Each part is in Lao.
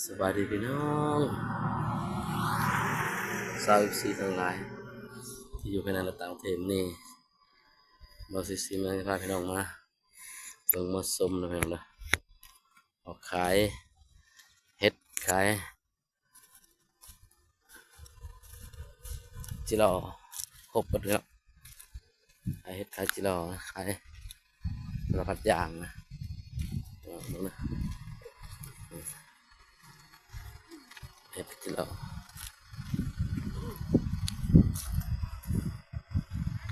ສະບາຍດີພີ່ນ້ອງຊາວເອັຟຊີທັງຫຼາຍ ທີ່ຢູ່ພາຍໃນ ແລະ ຕ່າງປະເທດນີ້ ເບົາຊີຊີມາພາພີ່ນ້ອງມາເບິ່ງມາຊົມເດີພີ່ນ້ອງເດີ ເອົາຂາຍເຫັດ ຂາຍ ຈິລໍ ຄົບໝົດເລີຍເນາະ ຂາຍເຫັດ ຂາຍຈິລໍ ຂາຍສາລະພັດຢ່າງນະ ເບິ່ງນະ ເຫັດຈິລໍ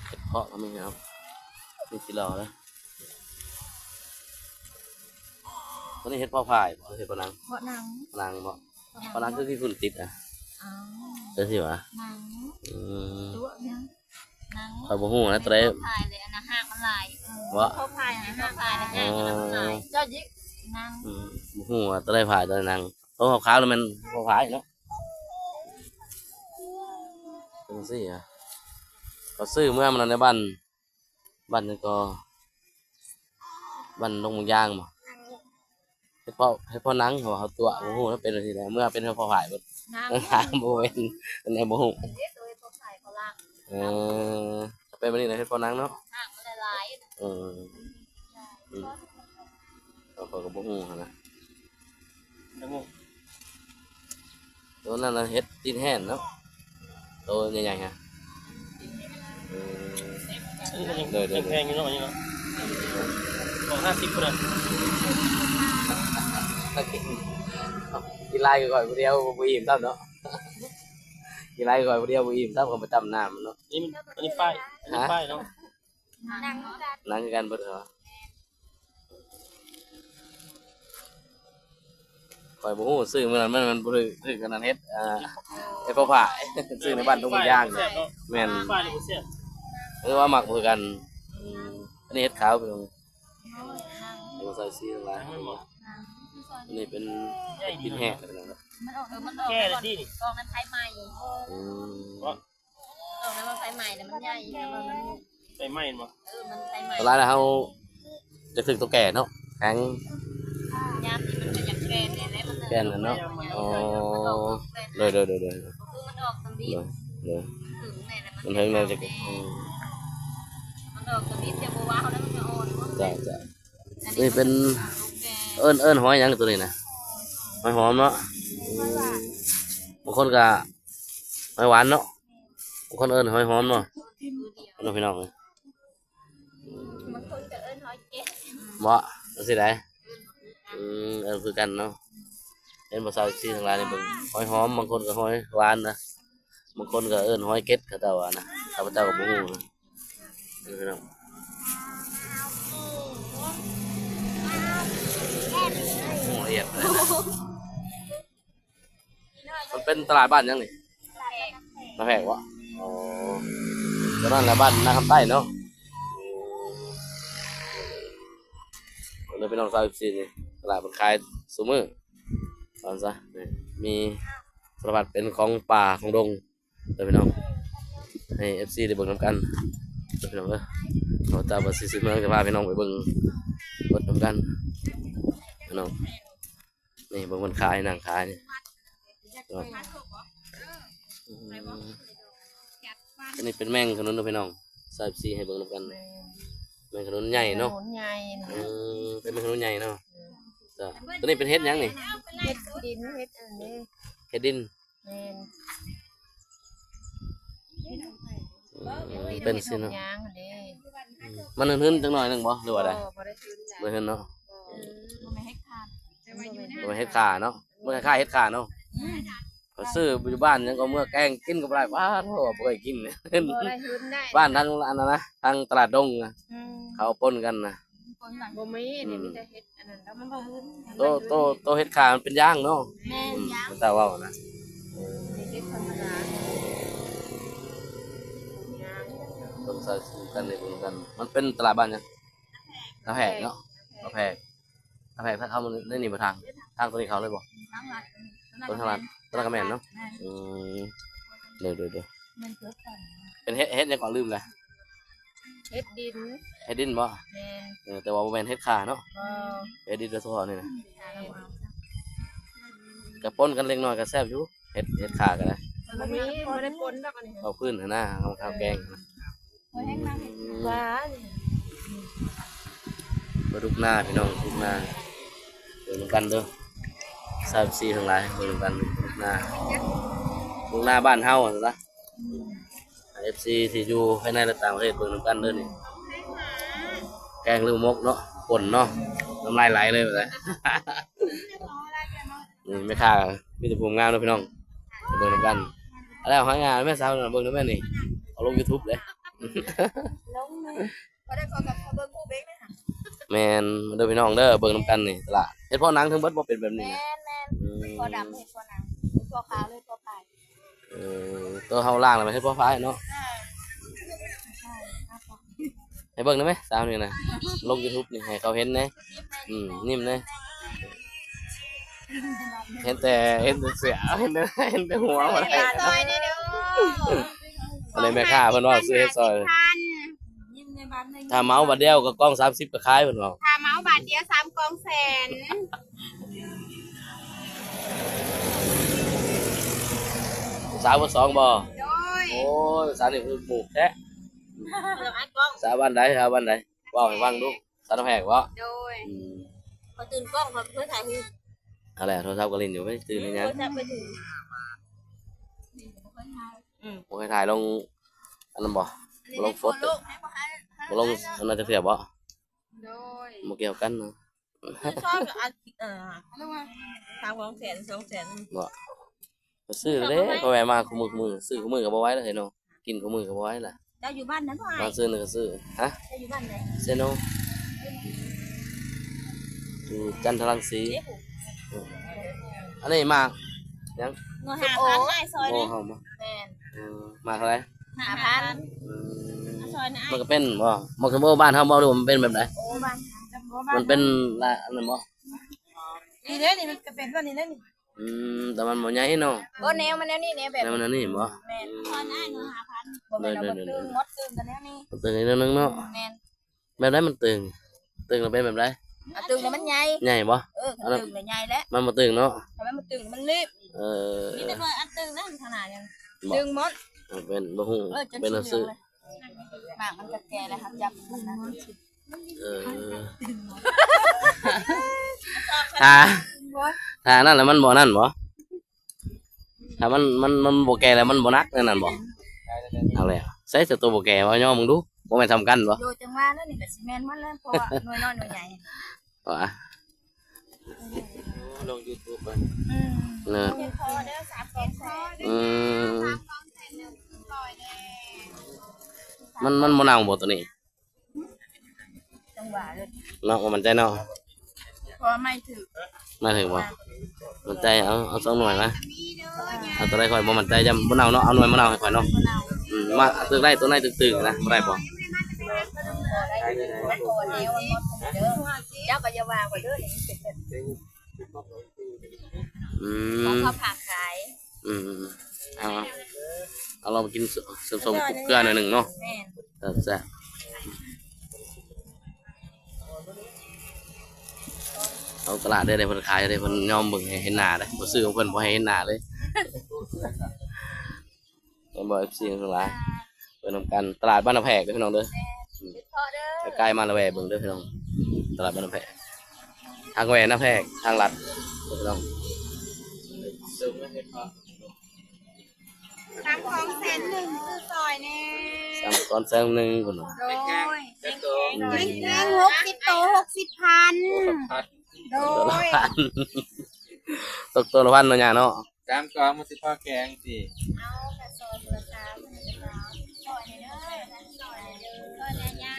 ເຫັດເຜາະກໍມີເນາະ ມີຈິລໍເນາະ ຕົວນີ້ເຫັດເຜາະຝ້າຍບໍ່ ເຫັດເຜາະໜັງ ເຜາະໜັງ ເຜາະໜັງບໍ່? ເພາະໜັງຄືຂີ້ຝຸ່ນຕິດອະ ອ້າວ ຈັ່ງຊີ້ຫວາ? ໜັງ ອືມ ຕົວະຫຍັງ ໜັງ ຂ້ອຍບໍ່ຮູ້ນະ ຕົວໃດ ເພາະຝ້າຍເລີຍ ອັນນັ້ນຮາກມັນຫຼາຍ ບໍ່ ເພາະຝ້າຍນະ ຮາກມັນຫຼາຍ ເຈົ້າຍິກ ໜັງ ອືມ ບໍ່ຮູ້ວ່າຕົວໃດຝ້າຍ ຕົວໃດໜັງ ໂຕຂາວໆ ນີ້ແມ່ນເພາະຝ້າຍເນາະ ຈັ່ງຊີ້ອະ ເຂົາຊື້ເມືອມັນໃນບ້ານ ບ້ານຫຍັງກໍ ບ້ານດົງບາງຢາງບໍ່? ເຫັດເຜາະ ເຫັດເຜາະໜັງ ເຂົາວ່າເຂົາຕົວະ ບໍ່ຮູ້ວ່າເປັນຈັ່ງໃດ ເມື່ອເປັນເຫັດເຜາະຝ້າຍເບິດ ໜັງ ບໍ່ເປັນ ອັນໃດບໍ່ຮູ້ ເຮັດເພາະຝ້າຍເຂົາລາກ ເອີ ເປັນແບບນີ້ແຫຼະ ເຫັດເຜາະໜັງເນາະ ຮາກມັນຫຼາຍໆ ເອີ ອືມ ຂ້ອຍກໍບໍ່ຮູ້ຫັ້ນນະ ຕົວນັ້ນນະເຫັດຕີນແຫ້ນເນາະ ໂຕໃຫຍ່ໆ ຮະ ເອີ ອັນນີ້ກໍຍັງ ໂດຍໆໆ ແພງໆ ຢູ່ເນາະ ອັນນີ້ເນາະ ສອງຫ້າສິບພຸ້ນນະ ກິນຫຼາຍກວ່າຂ້ອຍຜູ້ດຽວບໍ່ອີ່ມຊ້ຳເນາະ ກິນຫຼາຍກວ່າຂ້ອຍຜູ້ດຽວບໍ່ອີ່ມຊ້ຳ ເຂົາໄປຕຳນ້ຳເນາະ ອັນນີ້ມັນ ອັນນີ້ຝ້າຍ ອັນນີ້ ຮະ ຝ້າຍເນາະ ໜັງຄືກັນ ໜັງຄືກັນເບິດເຂົາວ່າ ຂ້ອຍບໍ່ຮູ້ ຊື້ມື້ນັ້ນມັນ ມັນບໍ່ຖືກ ຖືກອັນນັ້ນເຫັດ ອ່າ ເຫັດເຜາະຝ້າຍ ຊື້ໃນບ້ານດົງບາງຢາງ ແມ່ນ ຝ້າຍນີ້ບໍ່ແຊບ ເອີ ວ່າມັກບໍ່ຄືກັນ ອືມ ອັນນີ້ເຫັດຂາວພີ່ນ້ອງ ໂອ້ ໃສ່ສີຫຼາຍ ອັນນີ້ເປັນເຫັດຕີນແຫ້ງ ມັນອອກ ເອີ ມັນອອກ ແກ່ລະຕິນີ້ ອອກນຳໄຟໃໝ່ ອືມ ເອີ ແລ້ວມັນໄຟໃໝ່ ແລ້ວມັນໃຫຍ່ ແລ້ວມັນ ໄຟໃໝ່ແມ່ນບໍ່? ເອີ ມັນໄຟໃໝ່ ສ່ວນຫຼາຍແລ້ວເຮົາຈະຖືກຕົວແກ່ເນາະ ແຂງ ຍາມນີ້ມັນກໍຢາກແກ່ແດ່ແຫຼະ ແກ່ແລ້ວເນາະ ອໍ ໂດຍໆໆໆ ຄືມັນອອກຕຳລິດ ໂດຍໆ ມັນເຖິງແລ້ວຈະ ອືມ ມັນອອກຕຳລິດ ຈະບໍ່ວ່າເຮົາແລ້ວມັນກໍອ່ອນ ຈ້າໆ ອັນນີ້ເປັນ ເອີ້ນ ເອີ້ນຫອຍຫຍັງຕົວນີ້ນະ? ຫອຍຫອມເນາະ ອືມ ບາງຄົນກໍຫອຍຫວານເນາະ ບາງຄົນເອີ້ນຫອຍຫອມເນາະ ເນາະ ພີ່ນ້ອງເອີຍ ບາງຄົນກໍເອີ້ນຫອຍເກັດ ເບາະ ຈັ່ງຊີ້ໃດ ອືມ ເອີ້ນຄືກັນເນາະ ເຫັນບໍ່ ຊາວເອັຟຊີທັງຫຼາຍນີ້ເບິ່ງ ຫອຍຫອມ ບາງຄົນກໍຫອຍຫວານນະ ບາງຄົນກໍເອີ້ນຫອຍເກັດ ເຂົາເຈົ້າວ່ານະ ຂ້າພະເຈົ້າກໍບໍ່ຮູ້ນະ ເອີ ພີ່ນ້ອງ ໂອ້ ລຽບ ມັນເປັນຕະຫຼາດບ້ານຫຍັງນີ້? ນາແພກບໍ່? ອໍ ຕົວນັ້ນລະບ້ານນາຄຳໃຕ້ເນາະ ເດີພີ່ນ້ອງຊາວເອັຟຊີນີ້ ຕະຫຼາດເພິ່ນຂາຍຊຸມື້ ວ່າຊັ້ນຊະ ມີສາລະພັດເປັນຂອງປ່າຂອງດົງ ເດີພີ່ນ້ອງ ໃຫ້ເອັຟຊີໄດ້ເບິ່ງນຳກັນ ເດີພີ່ນ້ອງເດີ ເຮົາຈະວ່າຊິຊື້ເມືອ ຈະພາພີ່ນ້ອງໄປເບິ່ງເບິດນຳກັນ ພີ່ນ້ອງ ນີ້ເບິ່ງເພິ່ນຂາຍ ນັ່ງຂາຍນີ້ ອັນນີ້ເປັນແມງຂະໜູນເນາະພີ່ນ້ອງ ຊາວເອັຟຊີໃຫ້ເບິ່ງນຳກັນ ແມ່ນ ແມງຂະໜູນໃຫຍ່ເນາະ ຂະໜູນໃຫຍ່ນະ ອືມ ເປັນແມງຂະໜູນໃຫຍ່ເນາະ ຈ້າ ຕົວນີ້ເປັນເຫັດຫຍັງນີ້? ເຫັດດິນ ເຫັດອັນນີ້ ເຫັດດິນ ແມ່ນ ອືມ ເປັນຊີ້ເນາະ ມັນຫືນໆ ຈັກໜ້ອຍໜຶ່ງບໍ່ ຫຼືວ່າໃດ? ບໍ່ ບໍ່ໄດ້ຫືນ ບໍ່ຫືນເນາະ ບໍ່ ບໍ່ແມ່ນເຫັດຂ່າ ບໍ່ແມ່ນເຫັດຂ່າເນາະ ມັນຄ້າຍໆ ເຫັດຂ່າເນາະ ອືມ ຂ້ອຍຊື້ຢູ່ບ້ານຫຍັງກໍເມືອແກງກິນກໍບໍ່ໄດ້ ປາດໂທ້ ບໍ່ເຄີຍກິນ ບໍ່ໄດ້ຫືນໄດ້ ບ້ານທາງອັນນັ້ນນະ ທາງຕະຫຼາດດົງນະ ອືມ ເຂົາປົນກັນນະ ບໍ່ມີ ອືມ ນີ້ມີແຕ່ເຫັດອັນນັ້ນ ແລ້ວມັນບໍ່ຫືນ ໂຕ ໂຕ ໂຕເຫັດຂ່າມັນເປັນຢາງເນາະ ແມ່ນ ຢາງ ເຂົາເຈົ້າເວົ້ານະ ເອີ ເຫັດທຳມະດາ ຢາງ ເບິ່ງໃສ່ກັນນີ້ ເບິ່ງກັນ ມັນເປັນຕະຫຼາດບ້ານຫຍັງ? ນາແພກເນາະ ນາແພກ ນາແພກ ທາງເຂົ້າໃນນີ້ບໍ່ ທາງ ທາງຕົວນີ້ເຂົ້າເລີຍບໍ່? ທາງລັດ ຕົວທາງລັດ ຕົວນັ້ນກໍແມ່ນເນາະ ແມ່ນ ອືມ ໂດຍໆໆ ແມ່ນຕົວກັນ ເປັນເຫັດ ເຫັດຫຍັງກໍລືມແລ້ວ ເຫັດດິນ ເຫັດດິນບໍ່? ແມ່ນ ເອີ ແຕ່ວ່າບໍ່ແມ່ນເຫັດຂ່າເນາະ ບໍ່ ເຫັດດິນໂດຍສະເພາະນີ້ນະ ອືມ ແມ່ນ ກະປົນກັນເລັກນ້ອຍກະແຊບຢູ່ ເຫັດ ເຫັດຂ່າກະໄດ້. ບໍ່ມີ ບໍ່ໄດ້ປົນດອກອັນນີ້ ເຂົ້າພື້ນຫັ້ນນາ ເອົາເຂົ້າແກງ. ອືມ ຫວານ ປາດຸກນາພີ່ນ້ອງ ປາດຸກນາ ເບິ່ງນຳກັນເດີ ຊາວເອັຟຊີທັງຫຼາຍ ເບິ່ງນຳກັນ ປາດຸກນາ ປາດຸກນາບ້ານເຮົາຫັ້ນລະ. ເອັຟຊີທີ່ຢູ່ພາຍໃນ ແລະ ຕ່າງປະເທດ ເບິ່ງນຳກັນເດີນີ້ ແກງຫຼືໝົກເນາະ ປົ່ນເນາະ ນ້ຳລາຍໄຫຼເລີຍ ນີ້ແມ່ຄ້າມີແຕ່ຜູ້ງາມເດີພີ່ນ້ອງ ເບິ່ງນຳກັນ. ແລ້ວຫາຍາແມ່ສາວນັ້ນ ເບິ່ງນຳແມ່ນີ້ ເອົາລົງຢູທູບເດ້ ລົງ ບໍ່ໄດ້ຂໍກັບເຂົາເບິ່ງຮູບເອງເດ້. ແມ່ນເດີພີ່ນ້ອງເດີ ເບິ່ງນຳກັນນີ້ ຕະຫຼາດ ເຫັດເຜາະໜັງທັງເບິດບໍ່ ເປັນແບບນີ້ນະ. ແມ່ນໆ ອືມ ເຫັດເຜາະດຳ ເຫັດເຜາະໜັງ ເຫັດເຜາະຂາວ ເຫັດເຜາະພາຍ. ເອີ ໂຕເຮົາລ້າງແລ້ວແມ່ນເຫັດເຜາະພາຍເນາະ. ໃຫ້ເບິ່ງໄດ້ໄໝສາວນີ້ນະ ລົງຢູທູບນີ້ໃຫ້ເຂົາເຫັນແດ່. ອືມ ຍິ້ມແດ່ ເຫັນແຕ່ ເຫັນແຕ່ເສື້ອ ເຫັນແຕ່ ເຫັນແຕ່ຫົວບໍ່ໄດ້. ອັນນີ້ແມ່ຄ້າເພິ່ນວ່າຊື້ເຫັດຊອຍ ຖ້າເໝົາບາດດຽວກໍກ່ອງສາມສິບກໍຂາຍເພິ່ນວ່າ ຖ້າເໝົາບາດດຽວສາມກ່ອງແສນ. ສາວເບິດສອງບໍ່? ໂດຍ ໂອ້ຍ ສາວນີ້ຄືໝູກແທ້. ສາວບ້ານໃດ? ສາວບ້ານໃດ? ເວົ້າໃຫ້ຟັງດູ. ສາວນ້ຳແພກບໍ່? ໂດຍ ອືມ ເຂົາຕື່ນກ້ອງ ເຂົາເຄີຍຖ່າຍຮູບ. ຫັ້ນແຫຼະ ໂທລະສັບກໍຫຼິ້ນຢູ່ ໄປຕື່ນເຮັດຫຍັງ? ໂທລະສັບໄປຖື ອືມ ບໍ່ເຄີຍຖ່າຍລົງອັນນັ້ນບໍ່? ບໍ່ລົງໂພສ ບໍ່ລົງອັນນັ້ນຈັກເທື່ອບໍ່? ໂດຍ ບໍ່ກ່ຽວກັນເນາະ. ຊື້ຊອຍກໍອັນ ເອີ ສາມສອງແສນ ສອງແສນ ບໍ່? ກໍຊື້ເດ້ ກໍແວ່ມາຄູ່ມື້ ຄູ່ມື້ ຊື້ຄູ່ມື້ກໍບໍ່ໄຫວແລ້ວເນາະ ກິນຄູ່ມື້ກໍບໍ່ໄຫວລະ. ເຈົ້າຢູ່ບ້ານນັ້ນບໍ່ອ້າຍ? ບາງຊື່ນີ້ກໍຊື້. ຮະ? ເຈົ້າຢູ່ບ້ານໃດ? ເຊໂນ ຢູ່ຈັນທະລັງສີ. ເດ້ ອັນນີ້ໝາກຫຍັງ? ໜ່ວຍຫ້າພັນ ອ້າຍ ຊອຍ ໂອ້ ນີ້ ເຮົາມາ ແມ່ນ ເອີ ໝາກເທົ່າໃດ? ຫ້າພັນ ອືມ ຊອຍນະ ມັນກໍເປັນບໍ່? ໝາກສົມໂອບ້ານເຮົາບໍ່ ຫຼືວ່າມັນເປັນແບບໃດ? ໂອບ້ານ ມັນເປັນລະ ອັນນັ້ນບໍ່? ນີ້ເດ້ ນີ້ມັນກໍເປັນແບບນີ້ເດ້ນີ້. ອືມ ແຕ່ມັນບໍ່ໃຫຍ່ເນາະ. ບໍ່ ແນວມັນແນວນີ້ ແນວແບບ ແນວມັນແນວນີ້ບໍ່? ແມ່ນ ບໍ່ແມ່ນວ່າມັນຕຶງ ມັນຕຶງກັນແນວນີ້ ມັນຕຶງອີກແນວໜຶ່ງເນາະ. ແມ່ນ ແບບໃດມັນຕຶງ? ຕຶງແລ້ວເປັນແບບໃດ? ອາ ຕຶງແລ້ວມັນໃຫຍ່ ໃຫຍ່ບໍ່? ເອີ ຄັນຕຶງແລ້ວໃຫຍ່ແຫຼະ ມັນບໍ່ຕຶງເນາະ. ຄັນມັນບໍ່ຕຶງມັນລີບ. ເອີ ມີແຕ່ໜ່ວຍອັນຕຶງນັ້ນຂະໜາດຍັງ ບໍ່ ຕຶງໝົດ. ເອີ ເປັນ ບໍ່ຮູ້ ເອີ ເປັນໜັງສື ໝາກມັນກໍແກ່ແລ້ວ ຮັບຈັບມັນນະ. ເອີ ຖ້າ ຖ້ານັ້ນແລ້ວມັນບໍ່ນັ້ນບໍ່? ຖ້າມັນ ມັນ ມັນບໍ່ແກ່ແລ້ວມັນບໍ່ໜັກແນວນັ້ນບໍ່? ເອົາແລ້ວ ໃສ່ແຕ່ໂຕບໍ່ແກ່ ເວົ້າຍໍເບິ່ງດູ ບໍ່ແມ່ນສ່ຳກັນບໍ່? ໂດຍ ຈັ່ງວ່າແລ້ວນີ້ກໍຊິແມ່ນໝົດແລ້ວ ເພາະວ່າໜ່ວຍນ້ອຍໜ່ວຍໃຫຍ່ ວ່າ ລົງຢູທູບເບິ່ງ. ອືມ ເນາະ ເປັນພໍເດີ ສາມກອງແສນ. ອືມ ມັນ ມັນບໍ່ເນົ່າບໍ່ໂຕນີ້? ເນາະ ບໍ່ໝັ້ນໃຈເນາະ ເພາະວ່າໄມ້ຖືກ. ໄມ້ຖືກບໍ່? ໝັ້ນໃຈ ເອົາ ເອົາສອງໜ່ວຍມາ. ເອົາໂຕໃດຂ້ອຍບໍ່ໝັ້ນໃຈ ຢ້ານບໍ່ເນົ່າເນາະ. ເອົາໜ່ວຍມະນາວໃຫ້ຂ້ອຍເນາະ. ອືມ ມາ ເອົາຕຶກໄດ້ ໂຕໃນຕຶກໆນະ ບໍ່ໄດ້ບໍ່? ເຈົ້າກໍຢ່າວ່າຂ້ອຍເດີ ນີ້ເປັນແບບ ອືມ ຂອງເຂົາຝາກຂາຍ. ອືມ ເອົາ ເອົາລອງໄປກິນ ສົ້ມໆ ເກືອໜ້ອຍໜຶ່ງເນາະ. ແມ່ນ ແຊບໆ. ເອົາຕະຫຼາດເດ້ ເພິ່ນຂາຍເດ້ ເພິ່ນຍອມເບິ່ງໃຫ້ເຫັນໜ້າເດ້ ບໍ່ຊື້ຂອງເພິ່ນບໍ່ໃຫ້ເຫັນໜ້າເລີຍ. ແມ່ນບໍ່ ເອັຟຊີ ທັງຫຼາຍ ເບິ່ງນຳກັນ ຕະຫຼາດບ້ານນາແພກເດີພີ່ນ້ອງເດີ. ແມ່ນ ເຮັດເພາະເດີ ໃກ້ໆມາລະແວ່ເບິ່ງເດີພີ່ນ້ອງ ຕະຫຼາດບ້ານນາແພກ ທາງແວ່ນາແພກ ທາງລັດເດີພີ່ນ້ອງ. ສາມກອງແສນໜຶ່ງ ຊື້ຊອຍແດ່ ສາມກອງແສນໜຶ່ງພຸ້ນນະ. ໂດຍ ແພງໆ ແພງໆ ຫົກສິບໂຕ ຫົກສິບພັນ. ໂດຍ ຕົກໂຕລະພັນເນາະ ຍ່າເນາະ. ສາມກອງມັນຊິພໍແກງຕິ? ເອົາກະຊອຍຄົນລະຊາວ ຊອຍແດ່ເດີ ຊອຍແດ່ເດີ ຊອຍແດ່ຍ່າ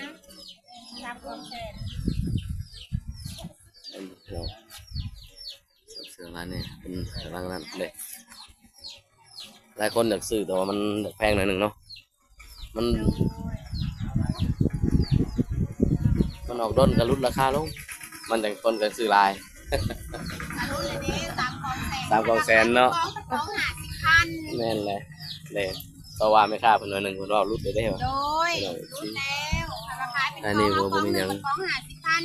ສາມກອງແສນ. ເປັນເຄື່ອງ ເຄື່ອງລາຍນີ້ ເປັນເຄື່ອງລາຍນັ້ນເດ້. ຫຼາຍຄົນຢາກຊື້ ແຕ່ວ່າມັນຢາກແພງໜ້ອຍໜຶ່ງເນາະ. ມັນ ມັນອອກດົນກໍຫຼຸດລາຄາລົງ ມັນຈັ່ງຄົນກໍຊື້ຫຼາຍ. ສາມກອງແສນເນາະ. ແມ່ນແຫຼະ ເດ້ ເພາະວ່າແມ່ຄ້າເພິ່ນໜ່ວຍໜຶ່ງເພິ່ນເວົ້າຫຼຸດເດ້. ໂດຍ ຫຼຸດແລ້ວ ລາຄາເປັນ ອັນນີ້ບໍ່ ບໍ່ມີຫຍັງ ກອງຫ້າສິບພັນ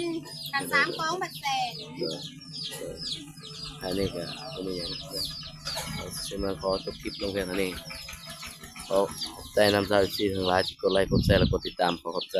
ຄັນສາມກອງບັດແສນ. ໂດຍ. ອັນນີ້ກໍບໍ່ມີຫຍັງ ເຮົາຊິມາຂໍຈົບຄລິບລົງພຽງເທົ່ານີ້. ຂໍຂອບໃຈນຳຊາວເອັຟຊີທັງຫຼາຍທີ່ກົດໄລ ກົດແຊ ແລະ ກົດຕິດຕາມ. ຂໍຂອບໃຈ.